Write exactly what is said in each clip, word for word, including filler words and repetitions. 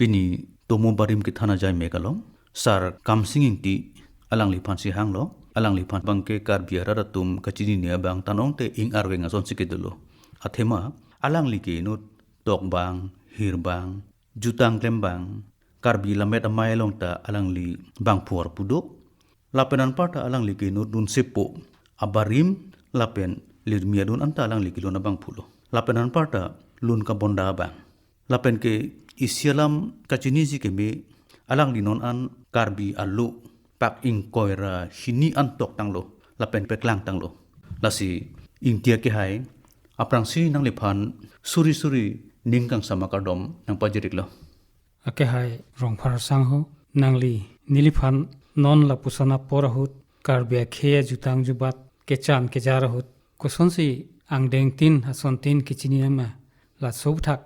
Pini tomo barim kethan ajai mek along Sar Kamsing Ingti alangliphan si hanglo, alangliphan abangke Karbi arat atum kachinine abang tanong te ing arveng ason si kedolo. Athema alangli ke inut tokbang, hirbang, jutang klembang, Karbi lammet amei along ta alangli bangphu arpu do. Lapen anparta alangli ke inut dunsepo abarim lapen lirmi adun anta alangli kelun abangphu lo. Lapen anparta lun kabonda abang. Lapen ke isi alam kachiniji keme alangli non an Karbi alo pak ingkoi ra hini an toktanglo lapen peklangtanglo. Lasi Ingti akehai, aphrangsi nangliphan suri suri ning kangsam akardom nangpajiriklo. Akehai Rongphar sangho, nangli neliphan non lapuson apor ahut Karbi akhei ajutang jubat kechan kejar ahut kosonsi angdeng tin asontin kechini nangma, laso aphuthak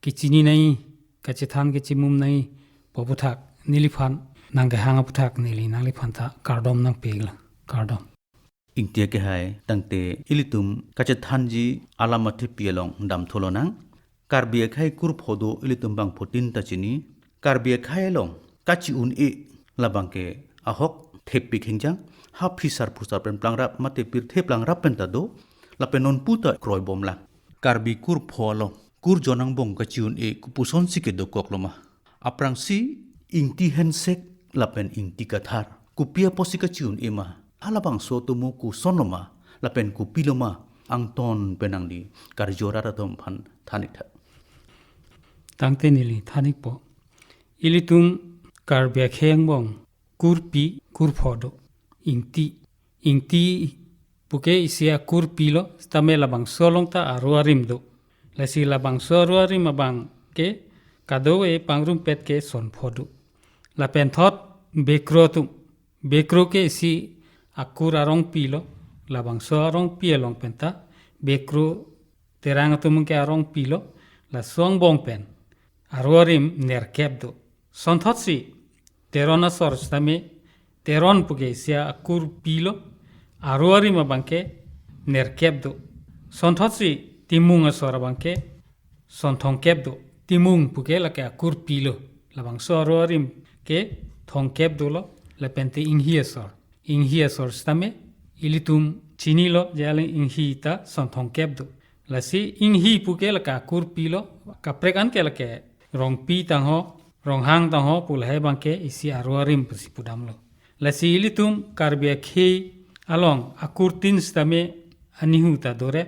kechini nai, kachethan kechimum nai pu aphuthak neliphan nangkehang aphuthak neli nangliphan ta kardom nangpilo, kardom. Ingti akehai, tangte ilitum kachethanji alam athepi along damthu lonang. Karbi akhei kurpho do ilitum bangphutin ta chini. Karbi akhei along kachi-un-e labangke ahok thepi khengjang, ha phisar phusar pen plangrap mate pirthe plangrap pen ta do, lapen nonpu ta kroibomlang. Karbi kurpho along kurjon angbong kachi-un-e kopusonsi kedokokloma? Aphrangsi Ingti hensek lapen Ingti kathar kopi apotsi kachi-un-e ma? Halabangso atomo kosonloma lapen kopiloma, angton pen nangli karju arat atum aphan than-ik tha. Tangte neli than-ikpo. Ilitum Karbi akhei angbong kurpi kurpho do. Ingti. Ingti puke isi akurpi lo, sitame labangso along ta aru arim do. Lasi labangso aru arim abangke kadokave pangrumpet ke sonpho do. Lapen thot bekro atum. Bekro ke isi akur arongpi lo, labangso arongpi along penta bekro Terang atum ke arongpi lo, laso angbong pen aru arim nerkep do. Sonthotsi Teron asor sitame, Teron puke isi akurpi lo, aru arim abangke nerkep do. Sonthotsi Timung asor abangke sonthongkep do. Timung puke lake akurpi lo, labangso aru arim ke thongkep dolo, lapente Inghi asor. Inghi asor sitame ilitum chinilo je alang Inghi ta sonthongkep do. Lasi Inghi puke lake akurpi lo, kaprek an ke lake Rongpi tangho, Ronghang tangho pu lahai abangke isi aru arim pusi pudamlo. Lasi ilitum Karbi akhei along akurtin sitame anihu ta dore,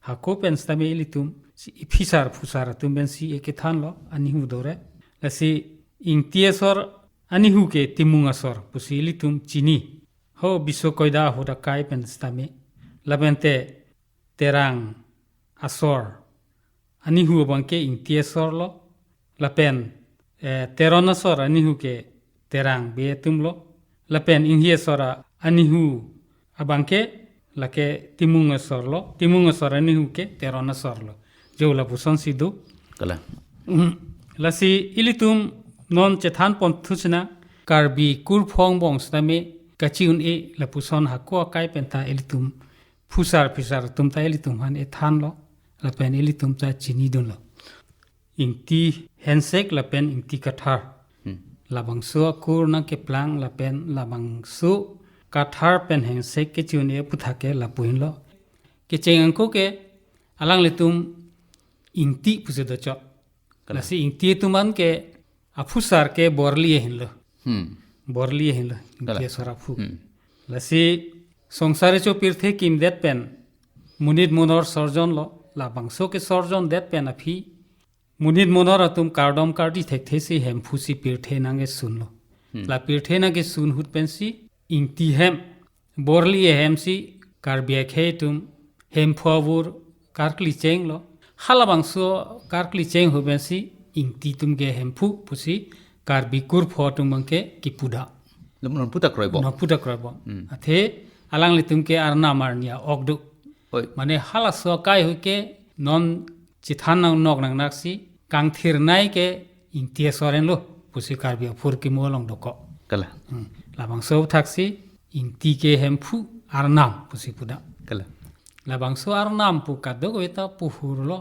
hako pen sitame ilitum si iphisar phusar atum pensi ekethanlo, anihu dore. Lasi Ingti asor anihu ke Timung asor pusi ilitum chini. Ho biso koida ahut akai pen sitame. Lapente Terang asor anihu abangke Ingti asor lo. Lapen, eh, Teron asor anihu ke Terang be atum lo. Lapen Inghi asor a-, anihu abangke lake Timung asor lo. Timung asor anihu ke Teron asor lo. Jo lapusonsi do. Kalang. Mm. Lasi ilitum non chethan ponthu sina Karbi kurpho angbong sitame kachi-un-e lapuson hako akai penta ilitum phusar phisar atum ta ilitum aphan ethanlo, lapen ilitum ta chinidunlo. Ingti hensek lapen Ingti kathar. Hmm. Labangso akur nangkeplang lapen labangso kathar pen hensek kachi-un-e aphuthak ke lapu-inlo. Kecheng angko ke alanglitum Ingti pusi dochot. Kalang. Lasi Ingti atum an ke aphusar ke Borli ahinlo. Hmm. Borli ahinlo. Ingti Kalang. Asor aphu. Hmm. Lasi songsar kecho pirthe kimdet pen monit monor sorjon lo, labangso ke sorjon det pen aphi monit monor atum kardom kardi thekthe si Hemphu si pirthe nangkesun lo. Hmm. La pirthe nangkesun ahut pensi Ingti hem, Borli ahem si Karbi akhei atum Hemphu avur karkli cheng lo. Halabangso karkli cheng ahut pensi Ingti atum ke Hemphu pusi Karbi kurpho atum abangke kipu da. Lo non puta kroibo. Non puta kroibo. Hmm. Athe alanglitum ke arnam arni a-ok do. Oi. Mane halaso akai ahut ke non chethan nang nok nangnak si kangthir nei ke Ingti asor henlo pusi Karbi aphurkimo along dokok. Kalang. Hmm. Labangso aputhak si Ingti ke Hemphu arnam pusi pu da. Kalang. Labangso arnam pu kadokave ta puhur lo.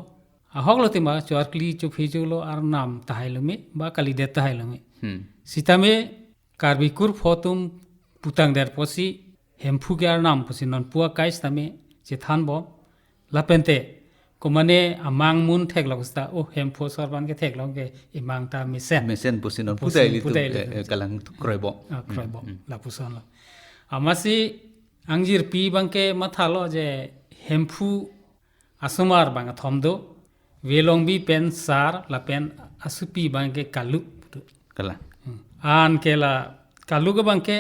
Ahok lo tema cho arkli cho phejo lo arnam tahai lo me ba kalidet tahai lo me. Hmm. Sitame Karbi kurpho atum putang der pusi Hemphu ke arnam pusi non pu akai sitame chethan bom. Lapen te komane amang mun theklong sita, oh, Hemphu asor abangke theklong ke imang ta mesen. Mesen pusi non pusi puta ilitum, puta ilitum. Eh, eh, kalang kroibo. Ah, kroibo. Hmm, hmm. Lapuson lo. Amatsi angjirpi abangke mathalo je Hemphu asomar abang athom do, Velongbi pen Sar lapen asopi abangke Kalu. Kalang. Hmm. Anke la Kalu abangke,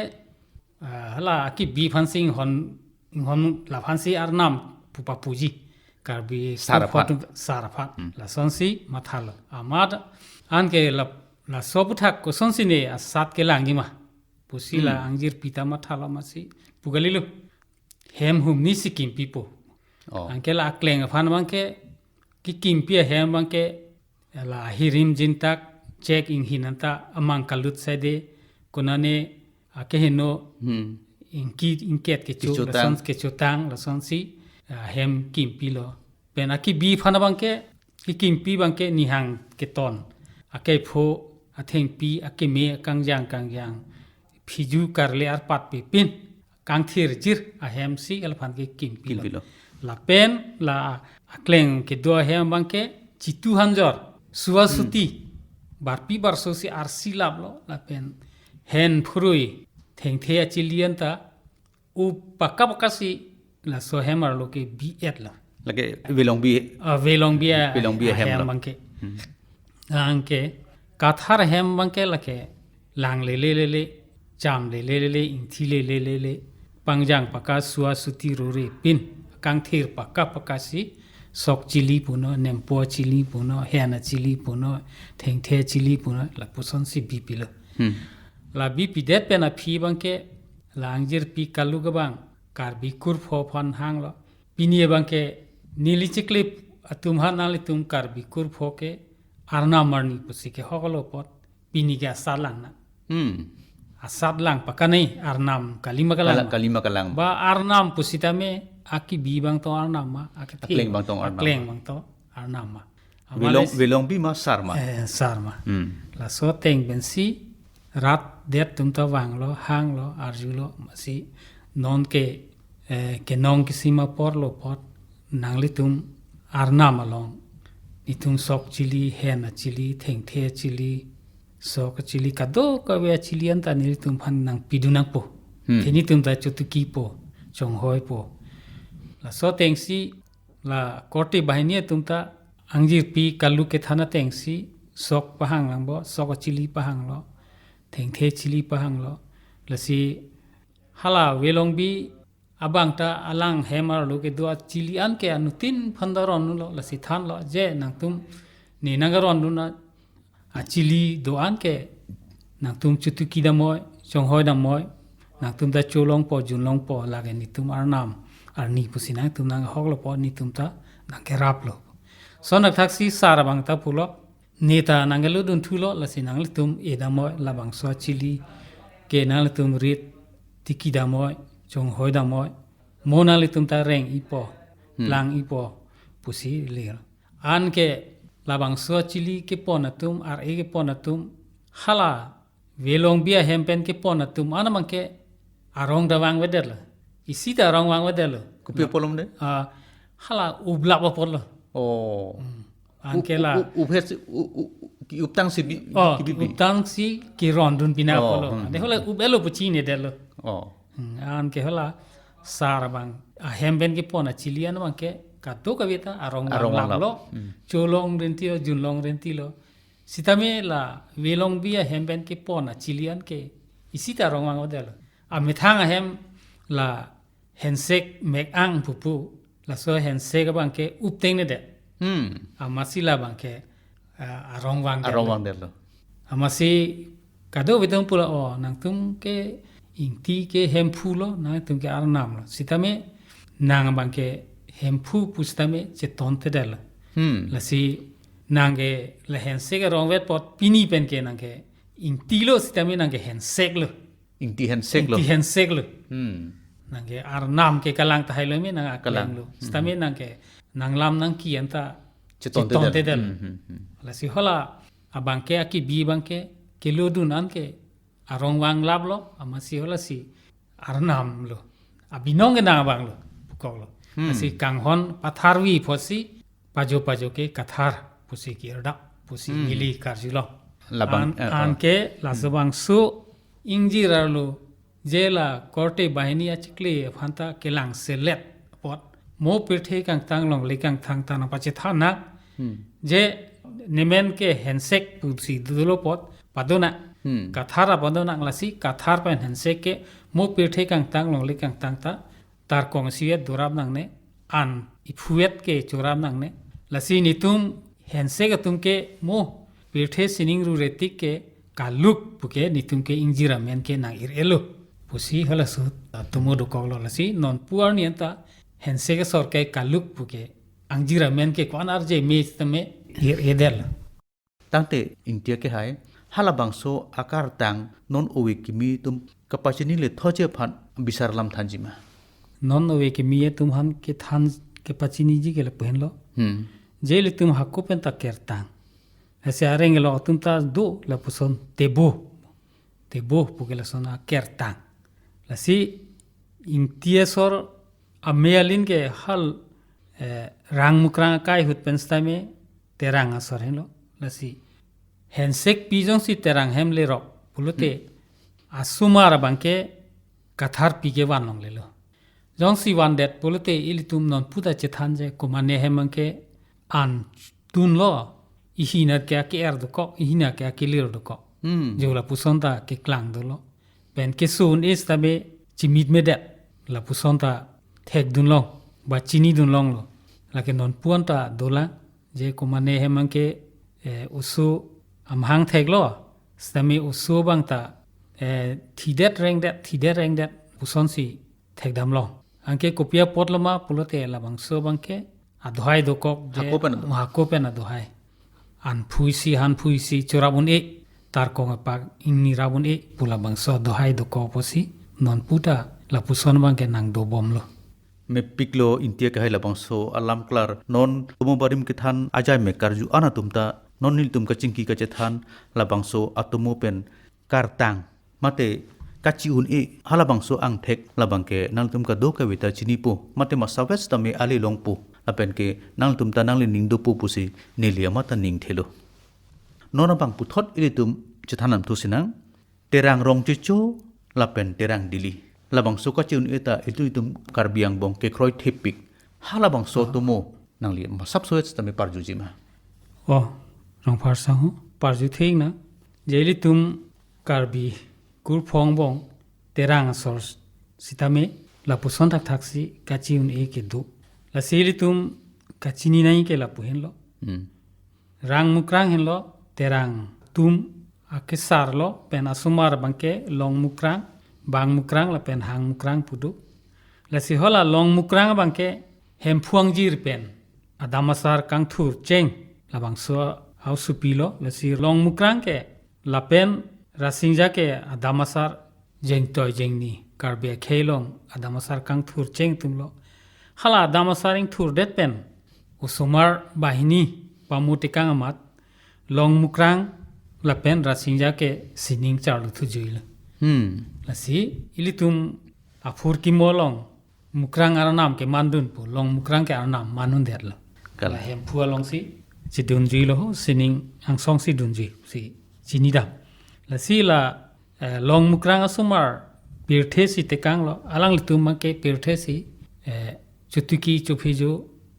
ah, la akibi aphansi inghon, inghon laphansi arnam pu papuji. Karbi Sar aphan. Sar aphan. Hmm. Lasonsi mathalo. Amat anke la, laso aputhak kosonsi ne asat kelangji ma pusi la, hmm, angjirpi ta mathalo amatsi pu kalilo. Hem humni si kimpipo. Oh. Anke la akleng aphan abangke, kikimpi ahem abangke, la ahirim jintak chek inghin anta amang kalut sede, konane akeheno, hmm, ingki, ingket kecho, kechotang, lason kechotang, lasonsi, ah, hem kimpi lo. Pen akibi aphan abangke, kikimpi abangke nihang keton, akeipho, athengpi, akeme, kangjang, kangjang, phiju karle arpat pipin, kangthir jir ahem si elaphan ke kimpi lo. Kimpi lo. Lapen la akleng kedo ahem abangke Chitu Hanjor, Suasuti, hmm, barpi barso si arsi lap lo, lapen hen phurui, thengthe achili anta, u paka paka si laso hem arlo ke bi-et lo. Lake Velongbi. Ah, Velongbi a-, Velongbi ahem ahem lo. Abangke. Hmm. Anke Kathar ahem abangke lake lang lele lele, cham lele lele, ingthi lele lele, pangjang paka Suasuti rore pin, kangthir paka paka si sok chili punon, nempo chili punon, hen achili punon, thengthe chili punon, lapuson si bipilo. Hmm. La bipidet pen aphi abangke la angjirpi Kalu abang Karbi kurpho aphan hanglo. Pini abangke neli chikli atum aphan nanglitum Karbi kurpho ke arnam arni pusi kehoklo apot pini ke asat lang na. Hmm. Asat lang pakane arnam kalima kalang. Kala-, kalima kalang. Ba arnam pusitame akibi abang tong arnam ma, akethe. Akleng abang tong arnam. Akleng abang tong arnam ma. Velong, amatsi Velongbi ma Sar ma. Eh, Sar ma. Hmm. Laso ateng pensi rat det atum ta vanglo, hanglo, arjulo, amatsi non ke, eh, kenong kisima apor lo apot, nanglitum arnam along, itum sok chili, hen achili, thengthe achili, sok achili, kadokave achili anta nelitum aphan nangpidun nangpo. Hmm. Te netum ta chotukipo, chonghoipo. Laso atengsi la korte banghini atum ta angjirpi Kalu kethan atengsi sok pahang langpo, sok achili pahanglo, thengthe chili pahanglo. Lasi hala Velongbi abang ta alang hem arlo kedo achili anke anuttin aphan ta rondunlo, lasi thanlo je nangtum ne nangkarondun a achili do-an ke nangtum chotuki damnoi, chonghoi damnoi, nangtum ta cholongpo, junlongpo, lake netum arnam arni pusi nangtum nanghoklo apot netum ta nangkeraplo. Lason athak si Sar abang ta pulo, ne ta nangkelutdun thulo, lasi nanglitum e damnoi, labangso achili ke nanglitum rit tiki damnoi, chonghoi damnoi, mo nanglitum ta reng-ipo, hmm, plang-ipo pusi lir. Anke labangso achili kepon atum, ar-e kepon atum, hala Velongbi ahem pen kepon atum an abangke arong ta vangvedetlo. Isi ta arong vangvedetlo. Kopi apotlo de? Ah, hala ublap apotlo. Oh. Hmm. U-, anke u-, la u-, uphet si, u-, u-, ki-uptang si bi-, oh, kibipi? Uptang si kirondun pina, oh, apotlo. Hmm, ante hmm, hala hmm, up-etlo pu chinedetlo. Oh. Hmm, anke hala Sar abang ahem pen kepon achili an abangke kadokave ta arong Arong vanglap vanglap. lo. Hmm. Cholong renti lo, junlong renti lo. Sitame la Velongbi ahem pen kepon achili an ke isi ta arong vangvedet lo. Amethang ahem la Hensek Mek-ang pupu, laso Hensek abangke upteng nedet. Hmm. Amatsi labangke, ah, arong vangdet Arong lo. vangdet lo. Amatsi kadokave atum pulo, "O, nangtum ke Ingti ke Hemphu lo, nangtum ke Arnam lo." Sitame nang abangke Hemphu pu sitame chetontedet lo. Hmm. Lasi nang ke la Hensek arong vet apot pini pen ke nang ke Ingti lo sitame nang ke Hensek lo. Ingti Hensek lo. Ingti Hensek lo. Hmm. Nang ke Arnam ke kalang tahai lo me nang akleng Kalang. lo. Hmm. Sitame nang ke nanglam nangki anta Chetontedet. chetontedet lo. Hmm, hmm, hmm. Lasi hala abangke akibi abangke kelodun an ke arong vanglap lo, amatsi halasi Arnam lo. Abinong ke nang abang lo, pukok lo. Hmm. Lasi kanghon patharvi apotsi pajo pajo ke Kathar pusi kirdap pusi Hmm. neli karjulo. Labang, An, eh, an oh. ke laso Hmm. bangso ingjir arlo je la korte bahini achikli aphanta kelang selet apot mo pirthe kangtang longle kangtang ta nangpachethan nang. Hmm. Je nemen ke Hensek pusi dolo apot padona. Hmm. Kathar apadona lasi Kathar pen Hensek ke mo pirthe kangtang longle kangtang ta tarkong sivet dorap nangne, an iphuvet ke chorap nangne. Lasi netum Hensek atum ke mo pirthe sining ruretik ke Kaluk puke netum ke ingjir amen ke nang-ir-et lo pusi halaso atomo dokok lo. Lasi non pu arni anta Hensek asor ke Kaluk puke angjir amen ke ko-an arje me sitame ir-edet lo. Tangte Ingti akehai, halabangso akartang non ove kimi atum kapachini le thoche aphan bisar lam thanji ma? Non ove kimi atum aphan kethan kepachiniji ke lapu henlo. Hmm. Je ilitum hako pen ta kertang. Ese areng lo atum ta do lapuson tebo. Tebo puke lason akertang. Lasi Ingti asor ame alin ke hal, eh, Rang Mukrang akai ahut pen sitame Terang asor henlo. Lasi Hensek pi jongsi Terang hem lerok pulote Hmm. asomar abangke Kathar pi ke van longlelo. Jongsi vandet pulote ilitum non pu ta chethan je komane hem abangke an tunlo, ihi nat ke ake-er dokok, ihi nat ke akelir dokok. Hmm. Jo lapuson ta keklang dolo. Pen keso un-e sitame chimit medet. Lapuson ta thekdun long, ba chinidun longlo. Lake non pu anta dolang, je komane hem abangke, eh, oso amahang theklo, sitame oso abang ta, eh, thidet rengdet, thidet rengdet, pusonsi thekdam long. Anke kopi apot lo ma pulote labangso abangke adohai dokok je Hako pen ado- hako pen adohai. An phuisi, han phuisi, chorap un-e, tarkong apak ingni rap un-e, pu labangso adohai dokok apotsi, non pu ta lapuson abangke nang dobom lo. Mepik lo Ingti akehai labangso alam klar, non tomo barim kethan ajai me karju an atum ta, non nelitum kachingki kachethan labangso atomo pen kartang mate kachi un-e halabangso angthek labangke nangtum kadokave ta chinipo, mate masaves tame ale longpo, lapen ke nangtum ta nanglining dopo pusi neli amat ta ning thelo. Non abang puthot ilitum chethan lamthu sinang, Terang Rongchecho lapen Terang Dili. Labangso kachi un-e ta ilitum Karbi angbong kekroi thepik. Halabangso Ah. atomo nangli masap soet sitame parjuji ma? Oh, Rongphar sangho, parju theknang. Je ilitum Karbi kurphong angbong Terang asor sitame lapuson thakthaksi kachi un-e kedo. Lasi ilitum kachini nangji ke lapu henlo. Hmm. Rang Mukrang henlo, Terang atum akesar lo, pen asomar abangke Long Mukrang, Bang Mukrang lapen Hang Mukrang pu do. Lasi hala Long Mukrang abangke Hemphu angjir pen adam asar kangthur cheng labangso aosopi lo. Lasi Long Mukrang ke lapen Rasingja ke adam asar jengtoi jengni, Karbi akhei along adam asar kangthur cheng atum lo. Hala adam asar ingthurdet pen osomar bahini pamutikang amat Long Mukrang lapen Rasingja ke sining charlu thujuilo. Hmm. Lasi ilitum aphurkimo along Mukrang arnam ke mandun pu, Long Mukrang ke arnam mandundet lo. Kalang. La Hemphu alongsi chedunjuilo ho, sining angsongsi dunjui si chinidam. Lasi la, eh, Long Mukrang asomar pirthe si tekanglo, alanglitum abangke pirthe si, eh, chotiki chophejo,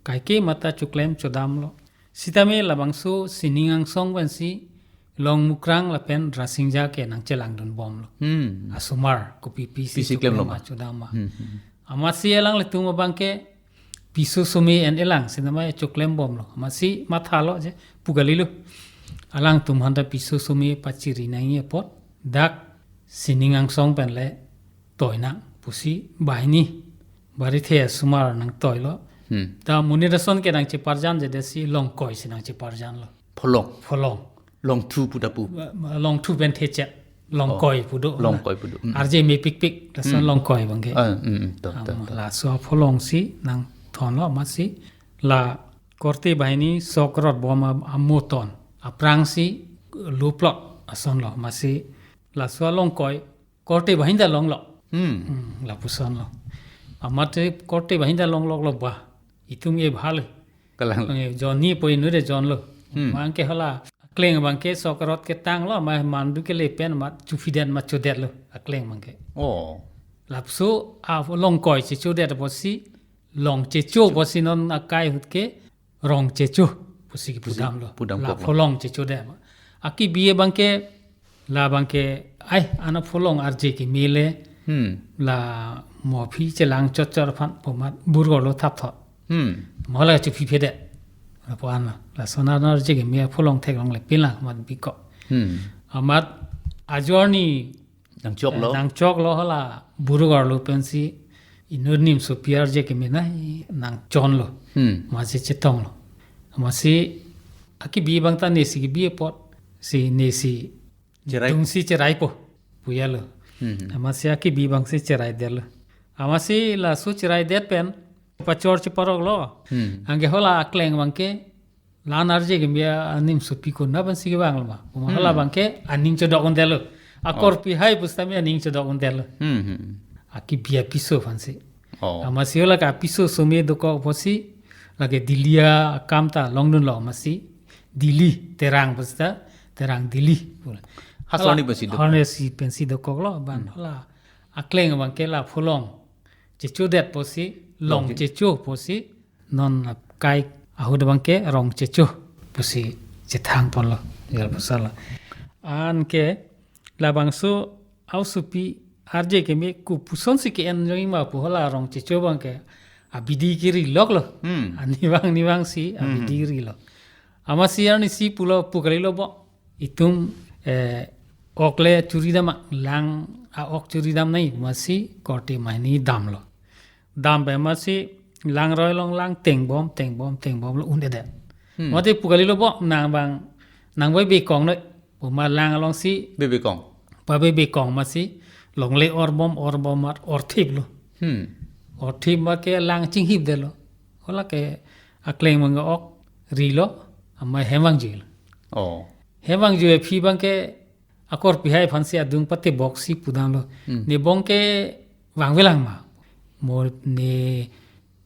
kaike mata choklem chodamlo. Sitame labangso Sining Angsong pensi Longmukrang lapen Rasinja ke nangchelangdunbomlo. Hmm. Asomar kopi pisi pisi choklem klemlo ma ma. Chodam ma. Hmm, hmm. Amatsi alanglitum abangke piso some en-elang sinama choklembomlo. Amatsi mathalo je pu kalilo. Alangtum aphanta piso some pachiri nangji apot dak Sining Angsong penle toinang pusi banghini barithe asomar nangtoilo. Hmm. Ta monit ason ke nangcheparjan jedetsi Longkoi si nangcheparjanlo. Pholong. Pholong. Longthu pu ta pu. Ma-, ma-, Longthu pen thechet. Longkoi Oh, pu do. Longkoi pu do. Mm. Arje mepikpik, lason Mm. Longkoi abangke. Ah, mm, mm, to, to, Am-, to. Laso apholong si nangthonlo, amatsi la korte banghini sok rot bom a-, amoton. Aphrangsi luplok asonlo, amatsi laso Longkoi korte banghini ta longlo. Hmm. Hmm, lapusonlo. Amat korte banghini ta longloklo ba. Itum e bhal. Kalang. Eh, Johnny po inut e jonlo. Hmm. Abangke hala akleng abangke sok rot ketanglo, ma mandu kele pen ma chuphidet ma chodetlo akleng abangke. Oh. Lapuson a Longkoi chechodet apotsi, Long Checho apotsi non akai ahut ke Rong Checho pusi pusi pudamlo. Pudam La koklo. Pholong chechodet. Akibi abangke, labangke, ai, ana pholong arje keme le, Hmm. la mo aphi chelang chotchot aphan pu amat burgorlo thapthot. Hmm. Mo la chuphi phedet. Lapu anlo. Lason ana arje keme apholong theklongle pinlang amat bikok. Hmm. Amat ajo arni Nangchoklo. Eh, nangchoklo hala burgorlo pensi inut nimsopi arje keme nai nangchonlo. Hmm. Amatsi chetonglo. Amatsi akibi abang ta nesi kibi apotsi nesi Cherai. Dungsi cheraipo pu jalo. Hmm. Amatsi akibi abangsi cheraidetlo. Amatsi laso cheraidet pen pachor cheparoklo. Hmm. Anke hala akleng abangke la-an arje keme animsopi konat pensi kevanglo ma. Puma hala Hmm. abangke aning chodok-undetlo. Akor Oh. pihai pusitame aning chodok-undetlo. Hmm, hmm. Akibi apiso aphansi. Oh. Amatsi hala ke apiso some dokok apotsi lake Delhi akam ta longdunlo amatsi. Delhi, Terang pusita, Terang Delhi. Halaso arni pensi dokok. Halaso arni pensi dokoklo, ban Hmm. hala akleng abangke la pholong chechodet apotsi, Long Long che- Checho apotsi, non akai ahut abangke Rong Checho pusi chethangponlo, jal pusalo. Anke labangso aosopi arje keme kopusonsi ke-en jongji ma pu hala Rong Checho abangke abidi keriloklo. Hmm. Anivang nivangsi Hmm, abidi hmm. rilo. Amatsi arnisi pulo pu kalilo bo. Itum, eh, ok le chori dam ma, lang a-ok chori dam nai amatsi korte banghini damlo. Dam pen amatsi langroi along lang tengbom, tengbom, tengbomlo un-edet. Hmm. Mate pu kalilo bo nang abang, nang bebe kong noi. Puma lang alongsi Bebe kong. Pabebe kong amatsi longle orbom, orbom amat orthiplo. Hmm. Orthip ma ke lang chinghipdetlo. Hala ke akleng abang ok rilo, amat hem vangjuilo. Oh. Hem vangju aphi abangke akor pihai aphansi adung patebok si pudamlo. Hmm. Ne bong ke vangvelang ma. Mo ne,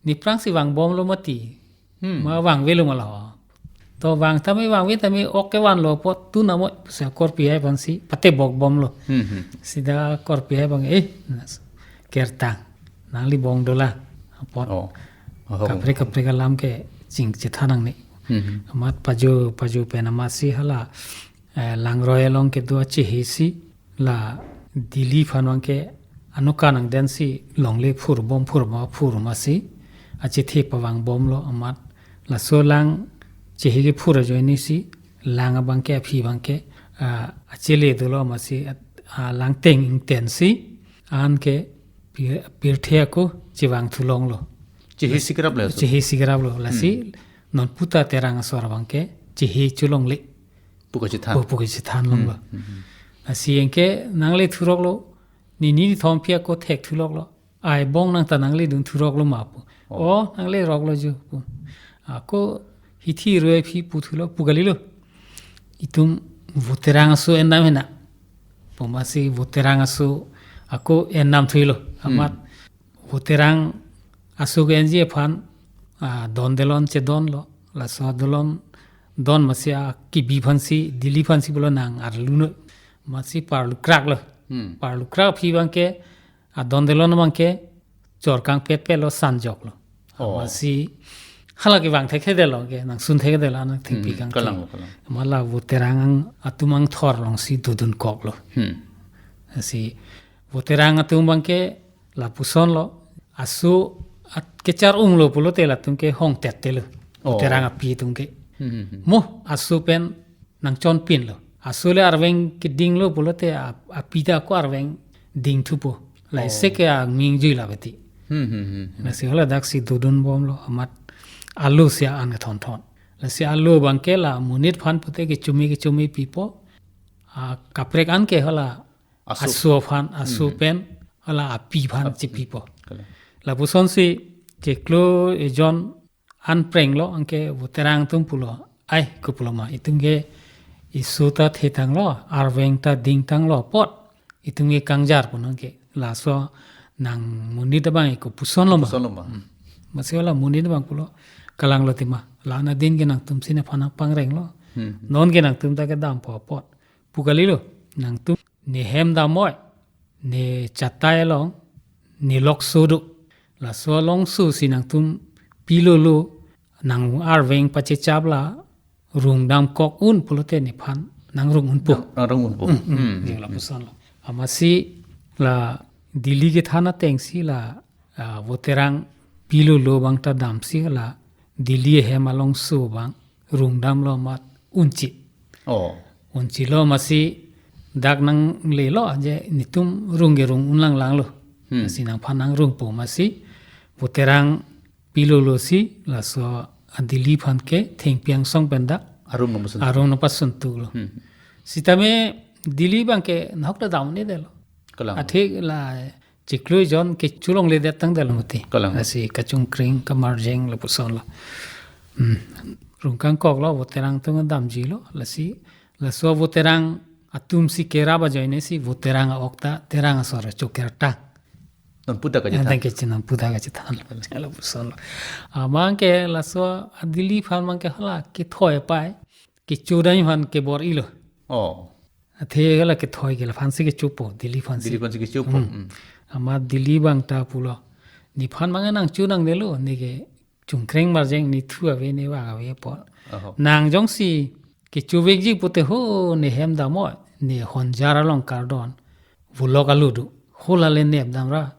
ne aphrangsi vangbomlo mati. Hmm. Ma vangvelo ma la ho. To vang tame vangve tame ok kevanlo apot tu namo pusi akor pihai aphansi patebokbomlo. Hmm, hmm. Sita akor pihai abang, eh, nas-, kertang. Nangli bong dolang. Apot. Oh. Oh. Kaprek kaprek alam ke chingchethan nangne. Hmm, hmm. Amat paju, paju pen amatsi hala eh, langroi along kedo achehe si la Delhi aphan abangke anoka nangdensi longle phurbom phurbom phur amatsi achethe pavangbomlo amat laso lang chehe kephur ajoinesi lang abangke aphi abangke, ah, achele dolo amatsi at-, ah, lang teng ingtensi anke pi-, pirthe ako chevangthulonglo. Chehe si kerap le aso? Chehe si keraplo. Lasi Hmm. non puta Terang asor abangke chehe cholongle. Pu kachethan. Pu, pu kachethanlonglo. Hmm, hmm, hmm. Lasi anke nangli thuroklo, nini nithom aphi ako thekthuloklo. Ai bong nang ta nangli dun thuroklo ma pu. Oh. Oh, nangli roklo jo pu. Ako hithi roi aphi puthulo, pu kalilo. Itum vo Terang aso endam hena. Pu amatsi vo Terang aso ako endam thuilo. Hmm. Amat vo Terang aso ke-enji aphan, ah, don delon chedonlo. Laso adolon don amatsi akibi aphansi, Delhi aphansi pulo nang arlu noi. Amatsi parlukraklo. Hmm. Parlukrak aphi abangke adon delo na abangke chorkang pet pet lo, sanjok lo. Oh. Amatsi hala kevang thekthedetlo ke, nangsun thekthedetlo, nang thengpi Hmm, kangtheng. Kalang, kalang. Amat la voterang ang atum angthor alongsi dodunkoklo. Hmm. Lasi voterang atum abangke lapuson lo, aso at kechar-unglo pulote latum ke hongtettelo. Oh. Voterang api atum ke. Hmm, hmm, hmm. Mo aso pen nangchonpinlo. Aso le arveng kedinglo pulote a-, api ta ako arveng dingthupo. Lahai Oh. se ke angming jui la beti. Hmm, hmm, hmm, hmm. Lasi hala daksi dodunbomlo, amat alo si an kethonthon. Lasi alo abangke la monit aphan pute kechome kechome pipo. A, kaprek an ke hala Aso. aso aphan, aso Hmm. pen, hala api aphan Ap-, chipipo. Kalang. Lapusonsi chiklo ejon anprenglo, anke voterang atum pulo, "Ai, kopulo ma, itum ke aso ta thethanglo, arveng ta dingtanglo apot, itum ke kangjar," pu nang ke. Laso nang monit abang eko pusonlo ma. Pusonlo ma. Hmm. Amatsi hala monit abang pulo, "Kalanglo tema. La nadin ke nangtumsi nephan nangpangrenglo. Hmm. Non ke nangtum ta kedampo apot. Pu kalilo, nangtum ne hem dam oi, ne chatai along, ne lokso do. Laso alongso si nangtum pilolo, nang arveng pachechap la rung damkok un pulote nephan nangrung unpo." Nang-, nangrung unpo. Hmm, hmm, Hmm, jeng hmm, lapusonlo. Amatsi la Delhi kethan atengsi la, ah, voterang pilolo abang ta damsi la Delhi ahem alongso abang rung damlo amat unche. Oh. Unchelo amatsi dak nanglelo je netum rung ke rung unlanglanglo. Hmm. Amatsi nangphan nangrungpo amatsi voterang pilolo si laso a Delhi aphan ke thengpi angsong pen dak Arung nangpasun. arung nangpasuntuklo. Hmm. Sitame Delhi abangke nahok ta damnedetlo. Kalang. Athe la chiklo ejon kecho longledet tangdetlo mati. Kalang. Lasi kachongkring kamarjeng lapusonlo. Hmm. Rung kangkoklo, voterang atum damjilo, lasi laso voterang atumsi kerap ajoinesi voterang a-ok ta Terang asor choker ta. Non puta ka Yang jathan. tang kechin, non puta ka jathan. Lapusonlo. Amat ke laso a Delhi aphan abangke hala kethoi pai, kecho dam aphan kebor-ilo. Oh. Athe hala kethoi ke laphansi kechopo, Delhi aphansi. Delhi aphansi kechopo. Hmm. Hmm. Amat Delhi abang ta pulo, "Nephan abang nangcho nangnelo, ne kechongkring marjeng, ne thu ave, ne vak ave apot. Oho. Nang jongsi kechovekji pute ho, ne hem dam oi, ne honjar along kardom, volok alo do. Ho la le nep damra,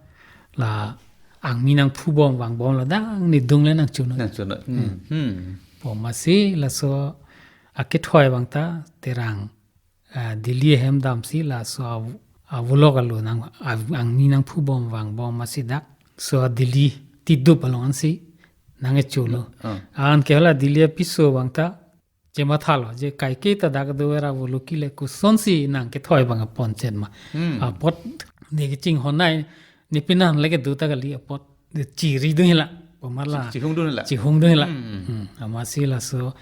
la angmi nangphubom vangbom la dang, ne dung le nangchonoi." Nangchonoi. Hmm. Hmm. Hmm. Pu amatsi laso akethoi abang ta Terang, ah, Delhi ahem damsi laso a, avolok alo nang, a, angmi nangphubom vangbom amatsi dak so a Delhi tidup along ansi nangkecholo. Ah. Anke hala Delhi apiso abang ta chemathalo je kaike ta dak do era voloki le kosonsi nangkethoi abang apon chet ma. Hmm. Apot ne kechinghon nai, ne penan le kedo ta kali apot, ne chiri dun hela, pu amat la Chi-, chihung dun hela. chihung dun hela. Hmm. Hmm. Amatsi laso,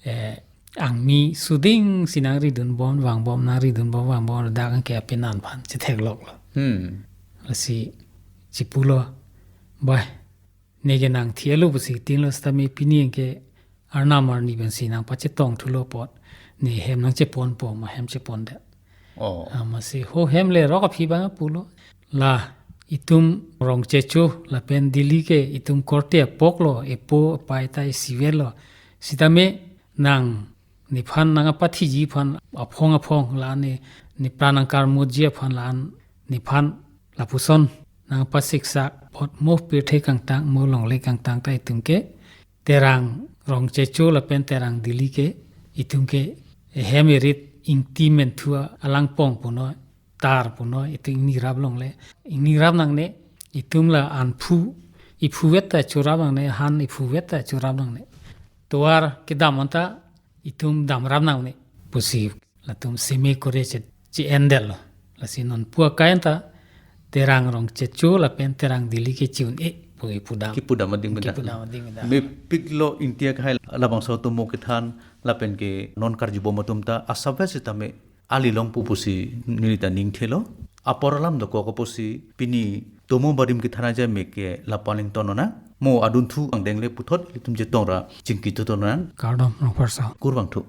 eh, angmi sudingsi nangridunbom vangbom, nangridunbom vangbom dak anke apenan aphan chethekloklo. Hmm. Lasi chipulo, "Bai, ne ke nangthi-elo pusi tinlo, sitame pini anke arnam arni pensi nangpachetongthulo apot, ne hem nangcheponpo ma, hem chepondet." Oh. Amatsi ho hem le rok aphi abang pulo, "La itum Rongchecho lapen Delhi ke itum korte apoklo, epo apai ta isivetlo. Sitame nang nephan nangpathiji aphan aphong aphong la ne, nepran nangkarmotji aphan la nephan lapuson nangpasiksak apot mo pirthe kangtang, mo longle kangtang ta itum ke Terang Rongchecho lapen Terang Delhi ke itum ke ehem erit ingti menthu alangpong punoi, tar punoi, itum ingni rap longle, ingni rap nangne, itum la anphu iphuvet ta chorap nangne, han iphuvet ta chorap nangne. Tovar kedam anta itum damrap nangne pusi latum seme kore che, che-endetlo. Lasi non pu akai anta Terang Rongchecho lapen Terang Delhi ke chi-un-e pu kipudam. Kipudam ading benda. Kipudam ading benda. Mepiklo India kehai labangso atum mo kethan lapen ke non karjubom atum ta asapvet sitame alilong pu pusi neli ta ningthelo. Apor alam dokok pusi pini Tomo Barim kethan ajai me ke lapu-an ingtonnon nang. Mo adunthu angdeng le puthot ilitum chetong ra chingki thuton nang. Kardom, rongpharsa. Kurvangthu.